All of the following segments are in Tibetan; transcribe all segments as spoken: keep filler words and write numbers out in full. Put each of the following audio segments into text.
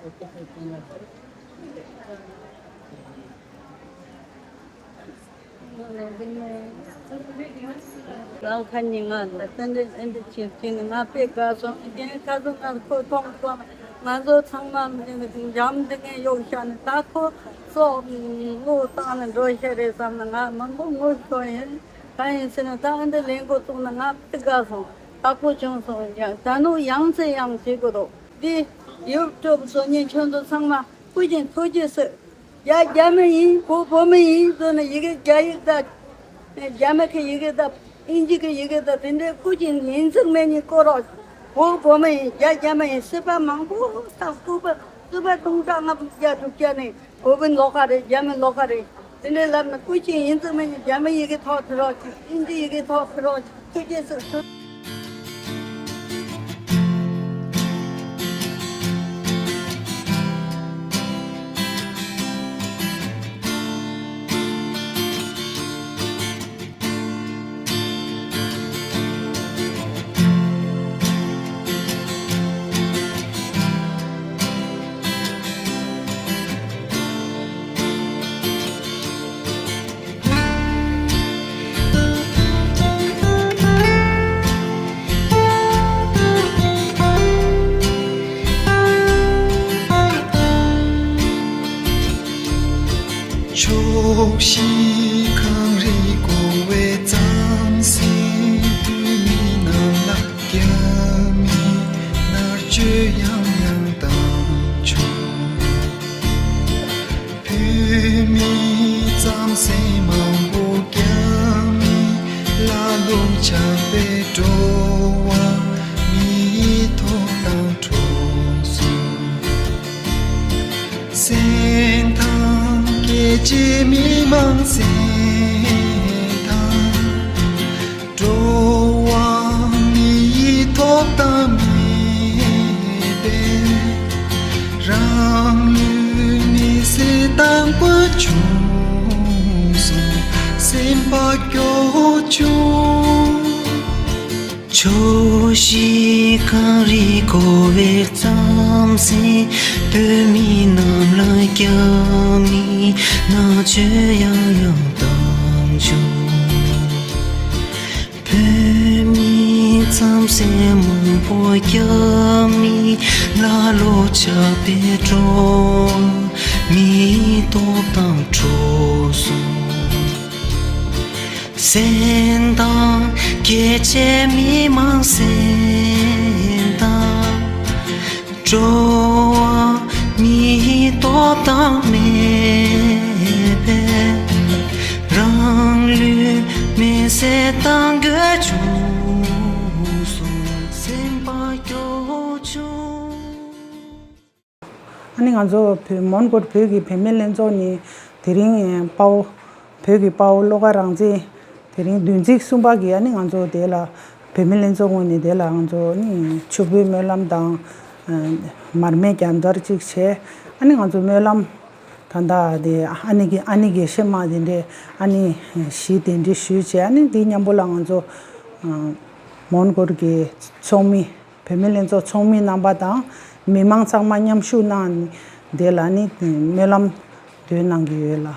ལམ་ཁ་ཉིན་ང་ལ་ཏན་ཏན་ཨེ་འདྲ་བྱེད་ཀྱིན་ང་དཔེ་དགའ་སོང་། རྒན་ཁ་སང་ང་ཁོ་མཐོང་སོང་། ང་ཚོ་ཚང་མ་འཇམ་འདི་ངས་གཡོག་བཞག་ནས་ད་ཁོ་སོགས་ངོ་བཏང་ནས་འགྲོ་ཤེས་རེད་བསམ་ནས་ང་མང་པོ་ངུ་སོང་ཡིན། གང་ཡིན་ཟེར་ན་ད་ཨ་འདྲ་ལས་འགོ་བཙུགས་ན་ང་དཔེ་དགའ་སོང་། ཡག་པོ་བྱུང་སོང་། ཡང་ད་ནུ་ཡང་སེ་ཡང་བྱེད་དགོས་འདུག་འདི་ཡུ་ཊུབ་བཟོ་མཁན་ཁྱོད་ཚོ་ཚང་མ་སྐུ་མཁྱེན་ཐུགས་རྗེ་ཆེ། རྒྱ་རྒྱ་མི་ཡིན། བོད་བོད་མི་ཡིན་ཟེར་ནས་ཡི་གེ་རྒྱ་ཡིག་དང་། རྒྱ་མི་གི་ཡི་གེ་དང་། ཨིན་ཇི་གི་ཡི་གེ་དང་། དེ་འདྲའི་སྐུ་མཁྱེན་ཡིན་གཅིག་མིན་གཉིས་བསྐོ་རོགས། བོད་བོད་མི་ཡིན། རྒྱ་རྒྱ་མི་ཡིན། སྲིད་པ་མང་པོ་དང་སྐུ་པ་སྐུ་པ་སྟོང་ཕྲག་ལྔ་བརྒྱ་དྲུག་བརྒྱ་ནས་བོད་མི་ལོག་ག་རེད། རྒྱ་མི་ལོག་ག་རེད། དེ་འདྲའི་ལབ་ནས་སྐུ་མཁྱེན་ཡིན་གཅིག་མིན་གཉིས་རྒྱ་མི་ཡི་གེ་ཐོག་ཕེབས་རོགས་གྱིས། ཨིན་ཇི་ཡི་གེ་ཐོག་ཕེབས་རོགས་གྱིས། ཐུགས་རྗེ་ཆེ། ཕྱོགས་བཞི་གངས་རི་བསྐོར་བའི་རྩམ་ཟན། བོད་མི་རྣམས་ལ་སྐྱབས་མེད་མནར་གཅོད་ཡང་ཡང་བཏང་བྱུང་། བོད་མིའི་རྩམ་ཟན་མང་པོ་རྒྱ་མིས་ལ་ལུ་ཆགས་པས་འགྲོ་བ་མིའི་ཐོབ་ཐང་འཕྲོག་སོང་། ཟན་དང་རྒྱལ་གཅེས་མི་མང་ཟན་དང་། འགྲོ་བ་མིའི་ཐོབ་ཐང་མེད་པས། རང་ལུས་མེ་སྲེག་བཏང་དགོས་བྱུང་སོང་། སེམས་པ་སྐྱོ་བྱུང་། ཕྱོགས་བཞི་གངས་རི་བསྐོར་བའི་རྩམ་ཟན། བོད་མི་རྣམས་ལ་སྐྱབས་མེད་མནར་གཅོད་ཡང་ཡང་བཏང་བྱུང་། བོད་མིའི་རྩམ་ཟན་མང་པོ་རྒྱ་མིས་ལ་ལུ་ཆགས་པས་འགྲོ་བ་མིའི་ཐོབ་ཐང་འཕྲོག་སོང་། ཟན་དང་རྒྱལ་གཅེས་མི་མང་ཟན་དང་། འགྲོ་བ་མིའི་ཐོབ་ཐང་མེད་པས། རང་ལུས་མེ་སྲེག་བཏང་དགོས་བྱུང་སོང་། སེམས་པ་སྐྱོ་བྱུང་། ཨ་ནི་ང་ཚོ་བོད་མོན་གྷོར་བོད་ཀྱི་བུད་མེད་ལྷན་ཚོགས་ནི་དེ་རིང་དཔའ་བོ་བོད་ཀྱི་དཔའ་བོ་བློ་དགའ་རང་བཙན་དེ་རིང་བདུན་ཚིགས་གསུམ་པ་གི་ཨ་ནི་ང་ཚོ་དེ་ལ་བུད་མེད་ལྷན་ཚོགས་ངོས་ནས་དེ་ལ་ང་ཚོ་ནི་ཕྱུག་པོའི་སྨོན་ལམ་དང་མར་མེ་རྒྱལ་དར་ཅིག་བྱས། ཨ་ནི་ང་ཚོ་སྨོན་ལམ་ད་ལྟ་དེ་ཨ་ནི་གི་ཨ་ནི་དགེ་བཤེས་མ་དེ་འདྲས་ཨ་ནི་བཞི་གདན་འདྲེན་ཞུས་བྱས། ཨ་ནི་དེ་མཉམ་པོ་ལ་ང་ཚོ་མོན་གྷོར་གྱི་ཚོགས་མི། བུད་མེད་ལྷན་ཚོགས་ཚོགས་མི་རྣམ་པ་དང་མི་མང་ཚང་མ་མཉམ་ཞུགས་གནང་ནས་དེ་ལ་ནི་སྨོན་ལམ་འདོན་གནང་གི་ཡོད་ལ།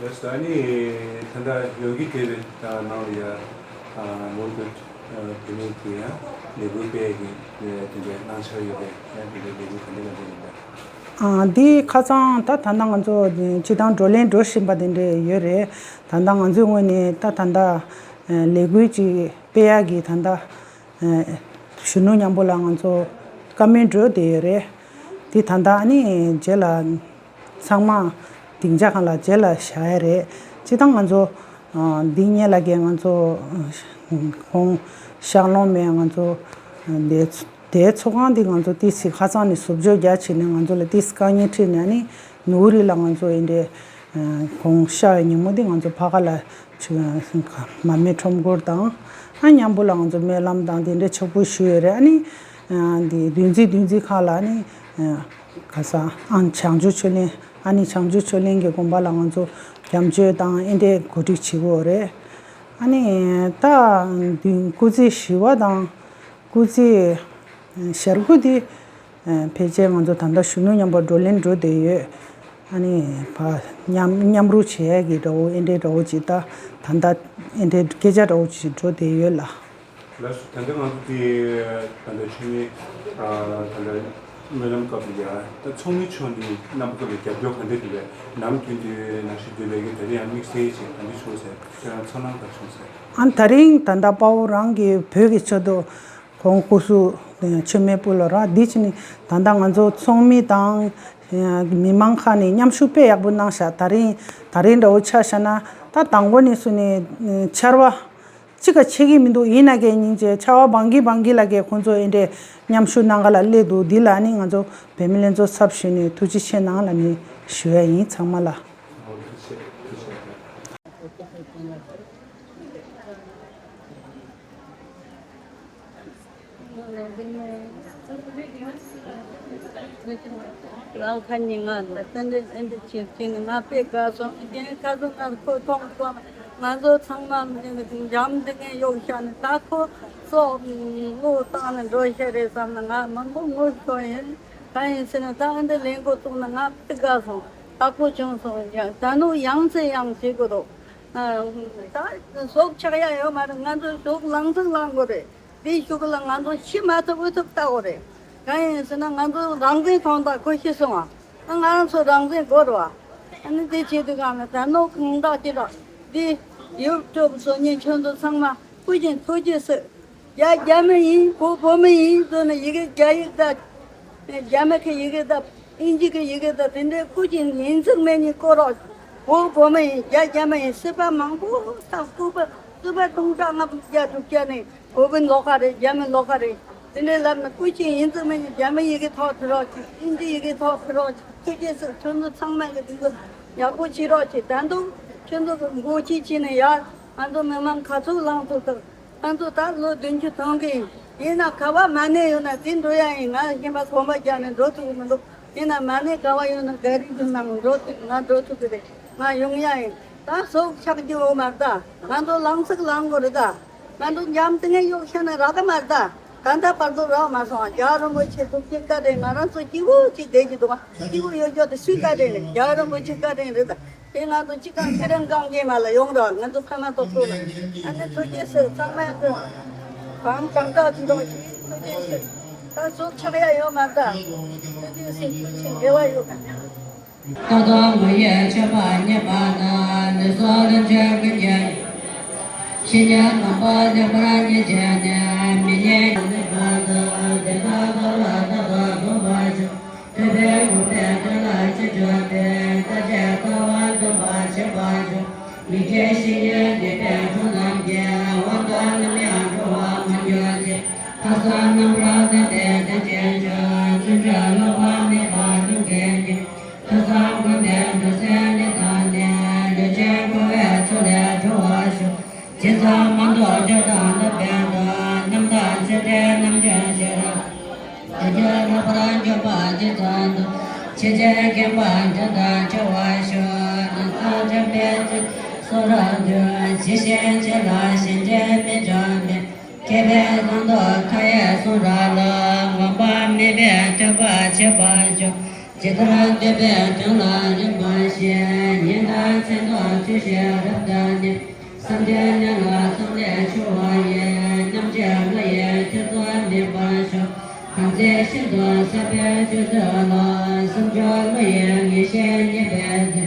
ལགས་སོ། ཨ་ནི་ད་ལྟ་ཡོ་གི་དེ་བའི་ནང་ལ་ཡ་མོན་གྷོ་བུད་མེད་ཀྱི་ཡང་ལས་འགུལ་སྤེལ་གྱི་དེ་འདྲའི་གནང་འཆར་ཡོད་པས། ཡང་དེ་འདྲའི་ལས་འགུལ་ག་འདྲ་ག་འདྲ་ཡིན་པས། ཨ་འདི་ཁ་སང་ད་ད་ལྟ་ང་ཚོ་སྤྱི་བཏང་བགྲོ་གླེང་འགྲོ་བཞིན་པ་དེ་འདྲ་ཡོད་རེད། ད་ལྟ་ང་ཚོའི་ངོས་ནས་ད་ད་ལྟ་ལས་འགུལ་ཅིག་སྤེལ་ཡག་གི་ད་ལྟ་གཞོན་ནུ་མཉམ་པོ་ལ་ང་ཚོ་བཀའ་མོལ་འགྲོ་བསྡད་ཡོད་རེད། འདི་ད་ལྟ་ཨ་ནི་རྗེས་ལ་ཚང་མ་སྡིངས་ཆ་སྒང་ལ་རྗེས་ལ་བཞག་ཡ་རེད། སྤྱི་བཏང་ང་ཚོ་འདི་སྔོན་ལ་གས་ང་ཚོ་གོང་ཤར་ལུང་མའི་ང་ཚོ་འདི་དེའི་ཚོགས་ཁང་འདི་ང་ཚོ་ཏོག་ཙམ་ཁ་སང་ནས་ཟུར་འཇོག་རྒྱག་བྱས་ནས་ང་ཚོ་ལ་ཏོག་ཙམ་དཀའ་ངལ་འཕྲད་ནས། ཨ་ནི་ནུབ་རི་ལ་ང་ཚོ་འདི་འདྲའི་གོང་ཤར་བའི་ཉིན་མོ་འདི་ང་ཚོ་ཕ་ག་ལ་ཆུ་མར་མེ་ཁྲོམ་སྐོར་དང་། ཨ་མཉམ་པོ་ལ་ང་ཚོ་སྨོན་ལམ་དང་དེ་འདྲའི་ཕྱུག་པོ་ཞུས་ཡོད་རེད། ཨ་ནི་འདི་བདུན་ཚིགས་བདུན་ཚིགས་ཁག་ལ་ཨ་ནི་ག་ས་ཨ་བྱང་ཆུབ་ཆོས་གླིང་། ཨ་ནི་བྱང་ཆུབ་ཆོས་གླིང་གི་དགོན་པ་ལ་ང་ཚོ་རྒྱབ་སྐྱོར་དང་ཨེ་འདྲའི་གོ་སྒྲིག་བྱེད་དགོས་རེད། ཨ་ནི་ད་འདི་སྐུ་ཚེ་ཞི་བ་དང་སྐུ་ཚེ་ཞལ་སྐུ་འདི་ ཕལ་ཆེར་ང་ཚོ་ད་ལྟ་གཞོན་ནུ་མཉམ་པོ་བགྲོ་གླེང་འགྲོ་བསྡད་ཡོད། ཨ་ནི་ཕ་མཉམ་མཉམ་རུབ་བྱེད་ཡས་ཀྱི་འདྲ་བོ་ཨེ་འདྲའི་འདྲ་བོ་ཅིག་ད་ད་ལྟ་ཨེ་འདྲའི་སྐད་ཆ་འདྲ་བོ་ཅིག་འགྲོ་བསྡད་ཡོད་ལ། ལགས་སོ། ད་ལྟ་ང་ཚོ་དེ་ད་ལྟ་ཆུ་མིག་ད་ལྟ་སྨོན་ལམ་སྐབས་ལ་ཡ་ད་ཚོགས་མི་མཆོག་ནས་རྣམ་པ་ཚོ་ལ་རྒྱབ་སྐྱོར་ག་འདྲ་དེ་བས་ནམ་རྒྱུན་དུ་ནང་བཞིན་དུ་ལས་ཀྱི་ད་རེས་ཡང་དམིགས་བསལ་ཞིག་ག་འདྲ་བྱུང་ཟེར། ཁྱེད་རང་ཚོར་སྣང་ག་བྱུང་ཟེར། ཨ་ད་རིང་ད་ལྟ་དཔའ་བོ་རང་གི་བོད་ཀྱི་ཆེད་དུ་ཁོང་སྐུ་གཟུགས་མཆོད་མེ་ཕུལ་ལ་ར་འདི་ཕྱིན་ནས་ད་ལྟ་ང་ཚོ་ཚོགས་མི་དང་མི་མང་ཁག་ནས་མཉམ་ཞུགས་དཔེ་ཡག་པོ་གནང་ཤག་ད་རིང་ད་རིང་འདྲ་བོ་ཆ་བཞག་ན་ད་དང་པོ་ནས་བཟུང་ནས་ཆར་བ། གཅིག་ག་ཆད་ཀྱི་མི་འདུག་ཡིན་ན་གས་སྙིང་རྗེ་ཆར་བ་བང་གི་བང་གི་ལ་གས་ཁོང་ཚོ་ཨེ་འདྲས་མཉམ་ཞུགས་གནང་ག་ལ་སླེབས་འདུག་འདི་ལ་ནི་ང་ཚོ་བོད་མི་ལྷན་ཚོགས་ཚབ་ཞུས་ནས་ཐུགས་རྗེ་ཆེ་གནང་ལ་ནི་ཞུ་ཡ་ཡིན་ཚང་མ་ལ། རང་ཁ་ཉིན་ང་ལ་ཏན་ཏན་ཨེ་འདྲ་བྱེད་ཀྱིན་ང་དཔེ་དགའ་སོང་། རྒན་ཁ་སང་ང་ཁོ་མཐོང་སོང་། ང་ཚོ་ཚང་མ་འཇམ་འདི་ངས་གཡུག་བཞག་ནས་ད་ཁོ་སོགས་བློ་བཏང་ནས་འགྲོ་ཤེས་རེད་བསམ་ན་ང་མང་པོ་ངུ་སོང་ཡིན། གང་ཡིན་ཟེར་ན་ད་ཨེ་འདྲ་ལས་འགོ་བཙུགས་ན་ང་དཔེ་དགའ་སོང་། ཡག་པོ་བྱུང་སོང་། ཡང་ད་ནུ་ཡང་ཚེ་ཡང་བྱེད་དགོས་རོགས། ད་ཟོག་ཆག་ཡ་ཡོད་མ་རེད། ང་ཚོ་ཟོག་ལང་ཚང་ལང་དགོས་རེད། དེའི་གཞུག་ལ་ང་ཚོ་ཤི་མ་ཐུབ་འུ་ཐུབ་ལྟ་དགོས་རེད། གང་ཡིན་ཟེར་ན་ང་ཚོ་རང་བཙན་ཐོག་ད་ཁོ་ཤི་སོང་བ། ང་རང་ཚོ་རང་བཙན་དགོས་རེད་བ། ཨ་ནི་དེ་བྱེད་དུས་གང་ལ་ད་ནོ་གང་དག་ཅི་དག་འདི་ཡུ་ཊུབ་བཟོ་མཁན་ཁྱོད་ཚོ་ཚང་མ་སྐུ་མཁྱེན་ཐུགས་རྗེ་གཟིགས། རྒྱ་རྒྱ་མི་ཡིན། བོད་བོད་མི་ཡིན་ཟེར་ན་ཡི་གེ་རྒྱ་ཡིག་དང་། རྒྱ་མི་གི་ཡི་གེ་དང་། ཨིན་ཇི་གི་ཡི་གེ་དང་། དེ་འདྲའི་སྐུ་མཁྱེན་ཡིན་གཅིག་མིན་གཉིས་བཀོད་རོགས། བོད་བོད་མི་ཡིན། རྒྱ་རྒྱ་མི་ཡིན། སྲིད་པ་མང་པོ་དང་སྐུ་པ་སྐུ་པ་སྟོང་ཕྲག་ལྔ་བརྒྱ་དྲུག་བརྒྱ་ནས་བོད་མི་ལོགས་ཀ་རེད། རྒྱ་མི་ལོགས་ཀ་རེད། དེ་འདྲའི་ལབ་ན་སྐུ་མཁྱེན་ཡིན་གཅིག་མིན་གཉིས་རྒྱ་མི་ཡི་གེ་ཐོག་ཕུལ་རོགས་གྱིས། ཨིན་ཇི་ཡི་གེ་ཐོག་ཕུལ་རོགས་གྱིས། ཐུགས་རྗེ་གཟིགས། ཁྱོད་ཚོ་ཚང་མ་གི་དེ་ཚོ་ཡག་པོ་བྱེད་རོགས་གྱིས། ད་དུང་ཁྱོད་ཚོ་གི་འགོ་ཁྲིད་བྱས་ནས་ཡར་ང་ཚོ་མི་མང་ག་ཚོད་ལངས་ཐུབ་ཐུབ། ང་ཚོ་ད་ལོ་བདུན་ཅུ་ཐོན་གི་ཡིན། ཡིན་ན་ག་བ་མ་གནས་ཡོད་ན་དེ་འགྲོ་ཡ་ཡིན། ང་ཤན་པ་གོམ་པ་རྒྱག་ནས་འགྲོ་ཐུབ་ཀྱི་མི་འདུག་ཡིན་ན་མ་གནས་ག་བ་ཡོད་ན་ག་རི་དུ་ནང་འགྲོ་ཐུབ། ང་འགྲོ་ཐུབ་ཀྱི་རེད། ང་ཡོང་ཡ་ཡིན། ད་ཟོག་ཆག་རྒྱུ་འོ་མ་རེད་ད། ང་ཚོ་ལང་ཚིག་ལང་དགོས་རེད་ད། ང་ཚོ་འཇམ་ཐིང་ངེ་གཡུག་ཤ་ན་རག་གི་མ་རེད་ད། གང་ལྟར་བར་དུ་རག་མ་སོང་། རྒྱལ་བ་རིན་པོ་ཆེ་ཐུགས་རྗེ་བཀའ་དྲིན། ང་རང་ཚོ་སྐྱིད་པོ་ཅིག་བསྡད་ཀྱི་འདུག་སྐྱིད་པོ་ཡོད་རྒྱུ་དེ་སུའི་བཀའ་དྲིན་རེད། རྒྱལ་བ་རིན་པོ་ཆེ་བཀའ་དྲིན་རེད་ད། དེ་ང་ཚོ་གཅིག་གང་ཁེ་རང་གང་གེ་མ་ལ་ཡོང་རོགས། ང་ཚོ་ཕ་མ་ཐོག་ཐུག་ལ་ཨ་ནི་ཐུགས་རྗེ་གཟིགས། ཚང་མ་ཚོ་གང་གང་དག་ཅི་འདྲ་ཞིག་ཐུགས་རྗེ་གཟིགས། ད་ཟོག་ཆག་ཡ་ཡོད་མ་རེད་ད། ཐུགས་རྗེ་གཟིགས། ཐུགས་རྗེ་དགེ་བ་ཡོད་ག་ད་དུང་ངོ་ཡི་མཆོད་པ་བརྙེས་པ་དང་། ལུས་སྲོག་ལན་ཆད་ཀུན་གྱི། ཤི་ཉེན་ནམ་པ་ལེགས་པར་ཉེན་བྱས་ནས། མི་ཉེན་ཉེན་པ་དང་། དེ་དག་ཐར་བ་ཐར་པ་གོམས་པར་ཤོག་ཐོས་པས་གོ་བས་དོན་ལ་ཅི་འགྱུར་ཏེ། ལྟ་བྱས་ལྟ་བ་སྟོན་པར་བྱེད་པར་ཤོག་མི་སྐྱེ་ཤི་ཉེན་འདས་པའི་གྲོགས་རྣམས་ཀྱི། དབང་དང་རྣམ་གཡེང་འགྲོ་བ་མ་གྱུར་ཅིག་ལྷག་བསམ་རྣམ་པར་ལྡན་པའི་བསྟན་བཅོས་མཆོག་བརྩོན་འགྲུས་ལོག་པ་མེད་པར་སྒྲུབ་མཁན་གྱི། ཐོས་བསམ་སྒོམ་པའི་འགྲོ་སེམས་ལས་ཐར་ནས། ལུས་ཅན་འཁོར་བའི་མཚོ་ལས་གྲོལ་བར་ཤོག་ཇི་ཙམ་མང་ཐོག་སྐྱོབ་དང་སློབ་སྟོན་དང་། རྣམ་དག་ཆོས་འབྲེལ་རྣམ་འབྱོན་ཤེས་རབ། བདག་རྒྱུད་ལེགས་པར་འགྱུར་བ་ཇི་ཙམ་དུ། ཆོས་ཀྱི་ཁེངས་པ་འདི་དག་བྱེ་བར་ཤོག་ལམ་སང་འཇམ་དཔལ་ཆོས་ཀྱི་གསུང་རབ་ཏུ། ཇི་བཞིན་ཕྱི་ལ་ཞིང་ཆེན་མི་འབྱུང་བའི། མཁས་པའི་གསང་ཐོག་མཐའ་ཡས་གསུང་རབ་ལ། ངོམས་པ་མེད་པའི་ཐོས་པ་བྱེད་པར་ཤོག་ཇི་ལྟར་འདོད་པའི་དོན་ལ་རིམ་པར་བཤད། ཉི་ཟླ་མཚན་ཐོག་ཚུལ་བཞིན་རབ་བརྟགས་ནས། བསམ་གཏན་གནས་ལ་བསམ་ལས་འཕྲོ་བ་ཡི། རྣམ་འབྱེད་བློ་ཡི་ཐེ་ཚོམ་མེད་པར་ཤོག་གང་ཚེ་ཤིན་ཏུ་ཟབ་པའི་སྤྱོད་ཚུལ་ལ། བསམ་བརྗོད་བློ་ཡི་ངེས་ཤེས་རྙེད་པའི་ཚེ།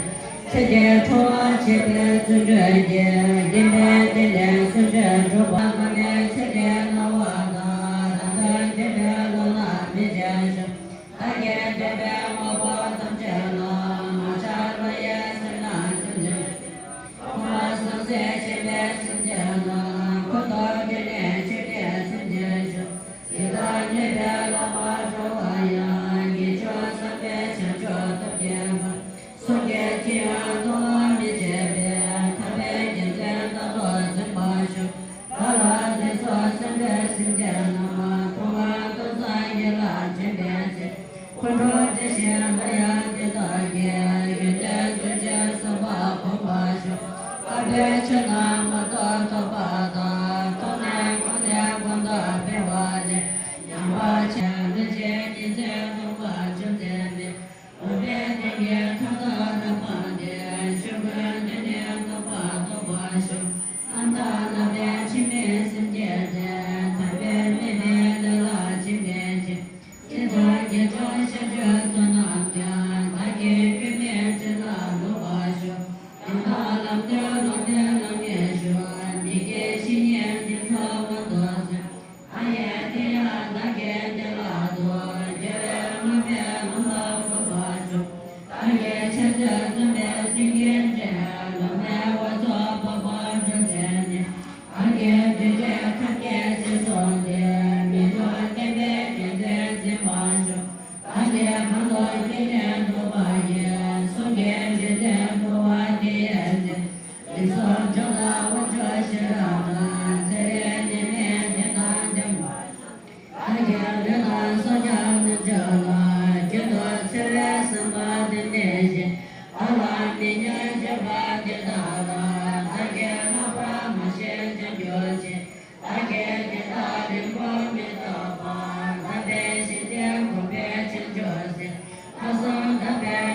ཚེ་འདིར་འཕྲོ་བར་བྱེད་པའི་བརྩོན་འགྲུས་ཀྱིས། བདེན་པའི་གཏན་ལ་བརྩོན་འགྲུས་འགྲུབ་པ། བླ་མེད་ཚེ་འདིའི་སྣང་བ་དང་། རང་དོན་བདེན་པའི་བློ་ལ་མི་བརྗེད་ཤོག་བདག་གིས་འདོད་པའི་དངོས་པོ་ཐམས་ཅད་ལ། མ་ཆགས་བློ་ཡིས་སེམས་ལ་བརྟེན་ནས། འཁོར་བ་སོང་ཚེ་ཤེས་པའི་སེམས་བསྐྱེད་ལ། འཁོར་དང་བཅས་ནས་ཆོས་ཀྱི་སེམས་བསྐྱེད་ཤོག་དེ་ལྟར་གནས་པའི་བླ་མ་འགྲོ་བ་ཡང་། ངེས་འབྱུང་བསམ་པའི་བྱང་ཆུབ་ཐོབ་བགྱིད་པ། སོ་སྐྱེ་ཅི་ཡང་གཏོང་བར་མི་བྱེད་པའི། ཐར་པའི་རྒྱལ་མཚན་རྣམ་པར་འཛིན་པར་ཤོག་བདག་ལ་དད་སོགས་སེམས་དཔའི་སེམས་ཅན་རྣམས། མཐོང་བ་མཐོང་སར་ཡིད་ལ་དྲན་པའི་ཚེ། འཁོར་འགྲོ་བདེ་ཞིང་སླར་ཡང་བདེ་ལྡོག་གི། ཡོན་ཏན་བརྗོད་བྱར་གསོལ་བ་འབུལ་བར་ཤོག་བསྐལ་པའི་ཆོས་རྣམས་མ་ཐོབ་ཐོབ་པ་དང་། ཐོབ་ནས་གོང་ནས་གོང་དུ་འཕེལ་བ་ལས། ཉམས་པ་ཆེ་ལྷུན་གྱིས་ཉི་ཚེ།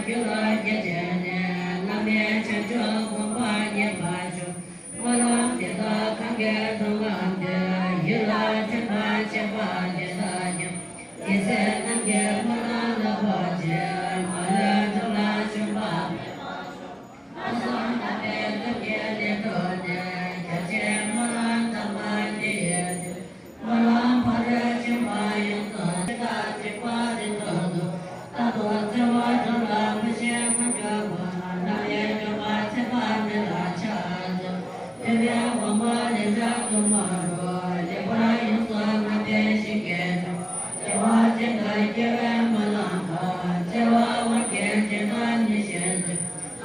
རྒྱུད་ལ་སྐྱེ་བྱས་ནས། བླ་མེད་བྱང་ཆུབ་སྒོམ་པ་རྙེད་པར་ཤོག་སྨོན་ལམ་འདི་དག་གང་གིས་བཟང་བར་འདོད། ཡིད་ལ་དྲན་པར་བྱེད་པ་འདི་དག་ཀྱང་། རྒྱལ་སྲས་རྣམས་ཀྱི་སྨོན་ལམ་ལ་ཕོག་ཕྱིར། མ་ལུས་འགྲོ་ལ་ཞུམ་པ་མེད་པར་ཤོག་ལྷག་བསམ་དག་པའི་སེམས་ཀྱིས་ལེགས་བསྒྲུབས་ནས། རྒྱ་ཆེའི་སྨོན་ལམ་དམ་པ་འདི་ཡི་མཐུས། སྨོན་ལམ་ཕ་རོལ་ཕྱིན་པ་ཡོངས་སུ་ཆེ་བདག་འཇིགས་པ་རིམ་གྲོ་དང་། རྟག་ཏུ་བརྩེ་བ་འགྲོ་ལ་མ་ཞེན་མ་འགྱུར་བ། ནམ་ཡང་འགྱུར་བ་ཚེ་དཔག་མེད་ལ་ཕྱག་འཚལ། འདུས་པའི་དབང་པོ་ལན་ཆགས་དུ་མ་འགྲོ། ལེགས་པར་ཡོངས་སུ་བསྔགས་པའི་ཞིང་གི་ཆོས། སྐྱེ་བ་གཅིག་ལྟར་སྐྱེ་བས་མ་ལངས་པ། བརྩེ་བ་དབང་གིས་འདི་དག་ནི་བཞེས་ཏེ།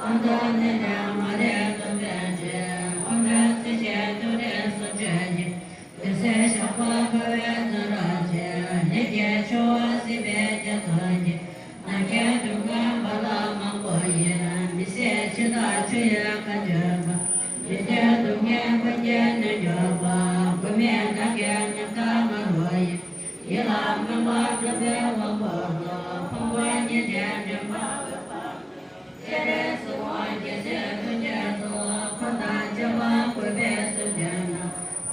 ཨ་མྲ་ནི་ནི་མ་རིག་སྟོང་པའི་ཕྲིན། ཨོཾ་ར་ཏི་ཤྲཱི་ཏུ་རེ་སུ་ཏྲ་ཡེ། དེ་ཚེ་ཞགས་པ་འཁོར་བའི་ཙཱ་ར་ཏྲ། ལས་ཀྱི་ཆུ་བོ་སྲིད་པའི་རྒྱ་མཚོ་ཡི། ནམ་མཁའི་དུས་ཀུན་རྦ་རླབས་མང་པོ་ཡིས། མི་བཟད་འཆི་བདག་ཆུ་ཡི་ཁ་འབྱོར་པ། མི་མཐུན་སྡུག་བསྔལ་ཀུན་གྱི་རྣལ་འབྱོར་པ། མགོན་མེད་ནམ་མཁའི་ཉག་ཕྲ་ང་རོ་ཡིས། ཡིད་ལ་མངོན་པར་སྒྲུབ་པའི་དབང་པོ་ལ། ཕུང་པོ་ཉིད་ཀྱི་འདྲེན་པ་སྤྱན་རས་གཟིགས་དབང་རྒྱལ་སྲས་ཐམས་ཅད་དང་། འཁོར་དང་བཅས་པ་གུས་པས་བསུ་བསྟོད་ན།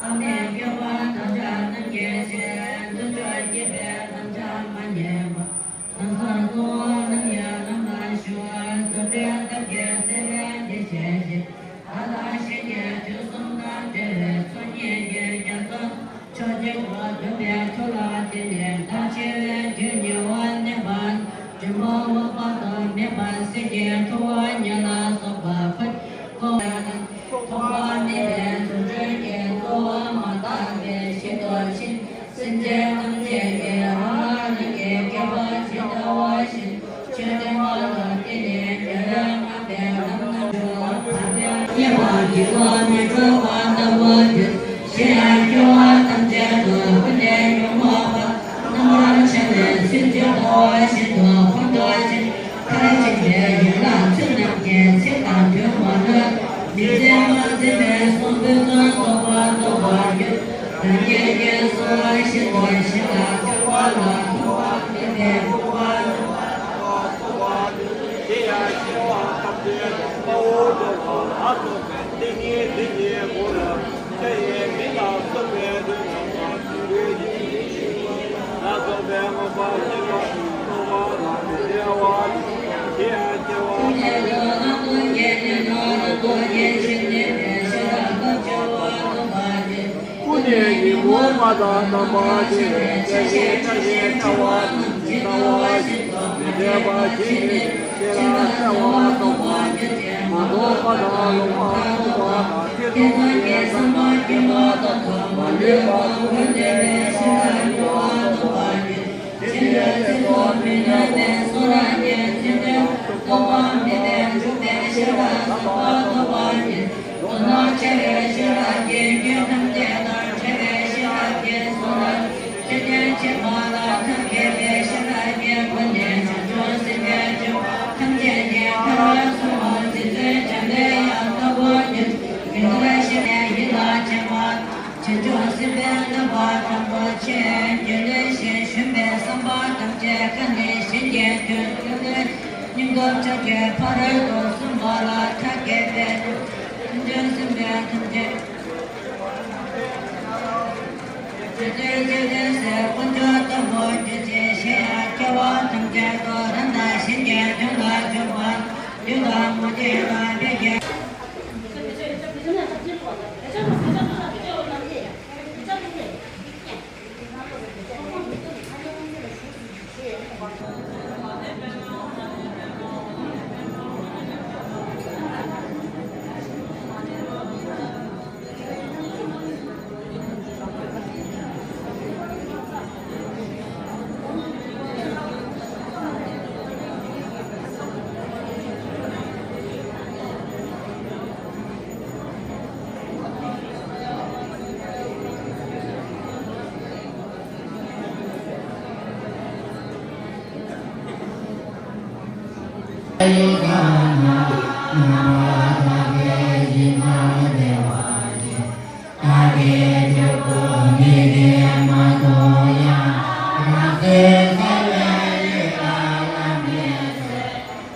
ཨ་མྲའི་སྐྱེ་བོ་ཐམས་ཅད་རྣམས་ཀྱི་ཕྱིར། སྡུག་ཅག་སྐྱེ་བོ་ཐམས་ཅད་མ་ཉེས་པ། ལམ་སྲང་སྲོང་བོ་རྣམས་ཡང་ལམ་ལ་ཞུགས། བཟོད་པའི་ཐབས་ཀྱིས་བརྩེ་བས་འདི་བྱས་ཤིང་། བདག་དང་གཞན་གྱི་དོན་གསུམ་དང་བྲལ་བའི་ཚོགས་གཉིས་ཀྱི་རྒྱ་མཚོ་མཆོག་གཅིག་ཏུ་བསྡུས་པའི་མཐུ་ལ་བརྟེན་ནས། མཐར་ཕྱིན་པའི་རྒྱུ་ཉེ་བར་གནས་པ། འབྱུང་པོ་འོད་དཔག་ཏུ་མེད་པ་གསེར་གྱི་ཁྲོ་བོ་ཉིད་ལ་སོགས་པ་ཕུད་གོང་ལ། ཐོགས་པ་མེད་པའི་རྫུ་འཕྲུལ་གྱིས། རྩོལ་བ་མ་དག་པའི་ཞིང་དུ་ཕྱིན། སེམས་ཅན་ཐམས་ཅད་ཀྱི་རང་རང་རང་གི་སྐྱེ་བ་ཇི་ལྟ་བ་བཞིན་དུ་ཆོས་སྟོན་པ་ལ་བརྟེན་ནས། རྒྱལ་བའི་བསྔགས་པའི་ལམ་སྣ་ཚོགས་པ་དང་། ཉེས་པ་སྒྲིབ་པ་མི་འཁྲུལ་བ་ལྟ་བུར་གྱུར། གཞན་ཡང་སྐྱེ་བ་ཐམས་ཅད་དུ་ཀུན་ནས་ཉོན་མོངས་པ་རྣམ་པར་ཆགས་པའི་ཚུལ་ཇི་ལྟ་བ་བཞིན་དུ་ཁོང་དུ་ཆུད། མཐར་ཕྱིན་པའི་ཡན་ལག་ཚུལ་རྣམས་ཀྱི་ཚིག་དང་དོན་མ་ལུས། མི་བརྫད་མ་བརྫད་པའི་གསུང་འབུམ་ཚར་སོགས་པ་རྟོགས་པར་འགྱུར། རང་ཉིད་ཀྱིས་གསུངས་པ་བཞིན་དུ་གཞན་ལ་སྟོན་པ་ལ། ཐོགས་པ་མེད་པའི་སྤོབས་པ་དེ་ཡང་སྐྱེ་བ་ཐམས་ཅད་དཔའ་བོ་འགྲོ་བ་ལ་སོགས་པའི་ཏིང་ངེ་འཛིན་གྱི་སྒོ་ནས། ལྷ་ཡི་མིང་ལ་སོགས་པའི་ལུས་རྣམས་ལ་སྤྱི་བོའི་ཡུལ་ལ་སོགས་པའི་མངོན་པར་ཤེས་པ་རྟོགས་པ་ལ་མི་འབྲལ་བ་དེ་ཡང་སྐྱེ་བ་ཐམས་ཅད་དུ་རང་སྟོང་གི་གནས་ལུགས་རང་སྟོང་གི་ཆོས་ཉིད་པའི་ཤེས་རབ་ཀུན་སྤྱོད་པ་རྟོགས་པ་སྟེ། ཀུན་ནས་ཉོན་མོངས་པ་དང་བྲལ་བར་བྱེད་པའི་ཆ་ཤས་ཕྲ་ཞིང་ཕྲ་བ་རྣམས་ཇི་ལྟ་བ་བཞིན་དུ་མི་འབྲལ་བར་བྱས་ནས། ཤེས་རབ་གསལ་བ་རྟོགས་པ་སྟེ། མ་རྟོགས་པ་དང་ལོག་པར་རྟོག་པ་དང་། ཐེ་ཚོམ་གྱི་བསམ་པ་སྐྱེ་མ་ཐག་ཏུ་མ་ལུས་པ་ཀུན་བྲལ་བའི་ཤེས་རབ་སྤྲོས་པ་རྟོགས་པ་སྟེ། ཆོས་ལ་ཚིག་ཏུ་མི་གནས་པའི་གསུང་རབ་ཀྱི་ཚིག་དོན་རྟོག་པ་མེད་པས་གྲུབ་པའི་ཤེས་རབ་ཟབ་པ་རྟོགས་པ་སྟེ། མདོར་ན་ཕྲ་བའི་ཤེས་རབ་ཀྱི་རྒྱུད་ཐམས་ཅད་དང་བྲལ་བའི་ཤེས་རབ་ཀྱི་གསུང་རབ། ཚིག་དོན་ཕྱེད་མ་ལ་ཐབས་མཁས་པའི་ཤེས་རབ་ཀྱི་སྒོ་ནས་བྱང་ཆུབ་སེམས་དཔའི་སྤྱོད་པ་ཐམས་ཅད་ཀྱི་མཐར་གསུམ་པོ་རྗེ་བཙུན་འཇམ་པའི་དབྱངས་ལྟ་བུར་གྱུར། ཡོན་ཏན་ཤེས་པའི་ཡིད་ལ་བྱེད་པ། བྱང་ཆུབ་སེམས་དཔའི་རྣམ་པ་དང་པོ་ཆེ། རྒྱུད་ལས་ཤེས་ཞུམ་པའི་བསམ་པ་ཐམས་ཅད་བཀག་ནས་གཞན་གྱི་དོན་སྟོན་པའི་སྙིང་སྟོབས་ཕྱོགས་ཀྱི་ཕ་རོལ་ཏུ་སོན་པ་ལ་ཐབས་མཁས་པའི་བྱང་ཆུབ་སེམས་དཔའི་ཐམས་ཅད། རྗེ་བཙུན་རྗེ་བཙུན་ཟེར་དཀོན་མཆོག་ལྟ་བུར་གྱུར་ཅིང་། གཞན་ཡང་སྐྱེ་བོ་ཐམས་ཅད་དུ་རང་དང་གཞན་གྱི་དོན་ལ་འཇུག་པ། བདུད་དང་མུ་སྟེགས་དང་ཕས་ཀྱི།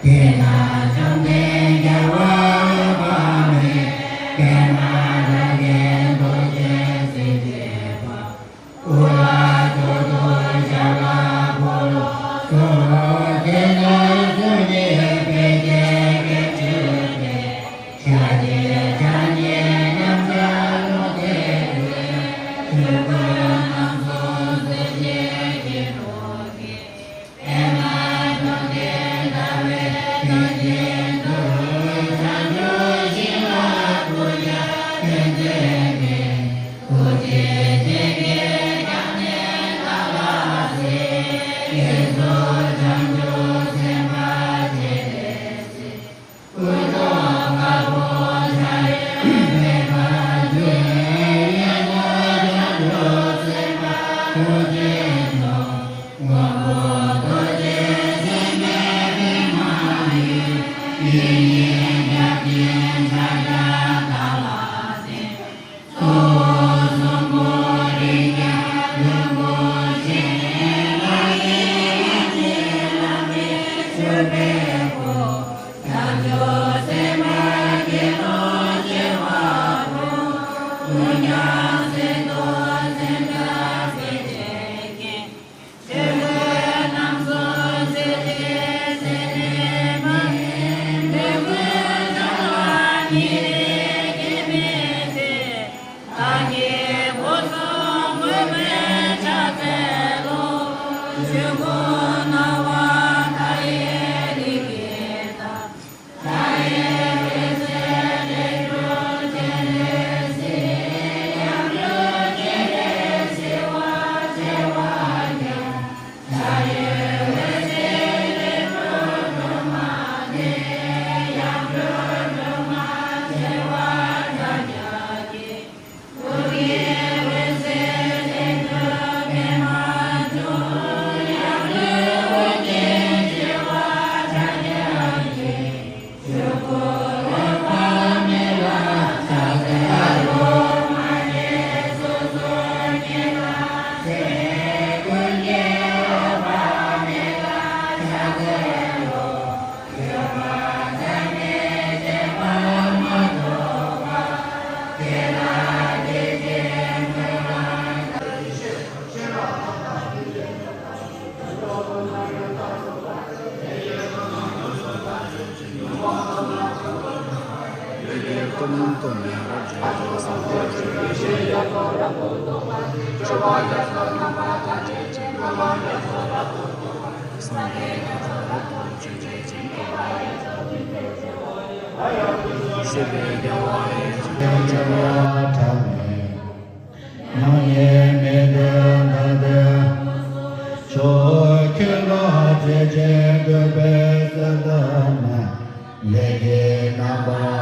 དེ་ན་བཅོམ་ལྡན་རྒྱལ་བ་འོད་དཔག་མེད། པདྨ་རཱ་གའི་རྡོ་རྗེ་སྲས་བརྒྱད་པ། ཀུ་ལ་ཏོ་ཏོ་ཤ་ལ་ཕོ་ལོ་སོ། དེ་ནས་སུ་ཉིད་འཕེལ་རྒྱས་ཀྱི་ཕྱིར་ཏེ། ཕྱག་རྒྱའི་ཕྱག་རྙིགས་རྣམ་བྱང་ལུང་བསྟན་མཛད། ཆོས་སྐུ་རྣམ་གསུམ་སྲིད་ཞིའི་སྐྱེ་འགྲོ་སྐྱེ། ནམ་ཡང་མི་ལྡན་ཐ་དད་མཆོག་ཁྱོད་ལ་བརྩེ་ཆེན་འདུད་པའི་སེམས་ལྡན་མ། ལས་ཀྱི་རྣམ་པ་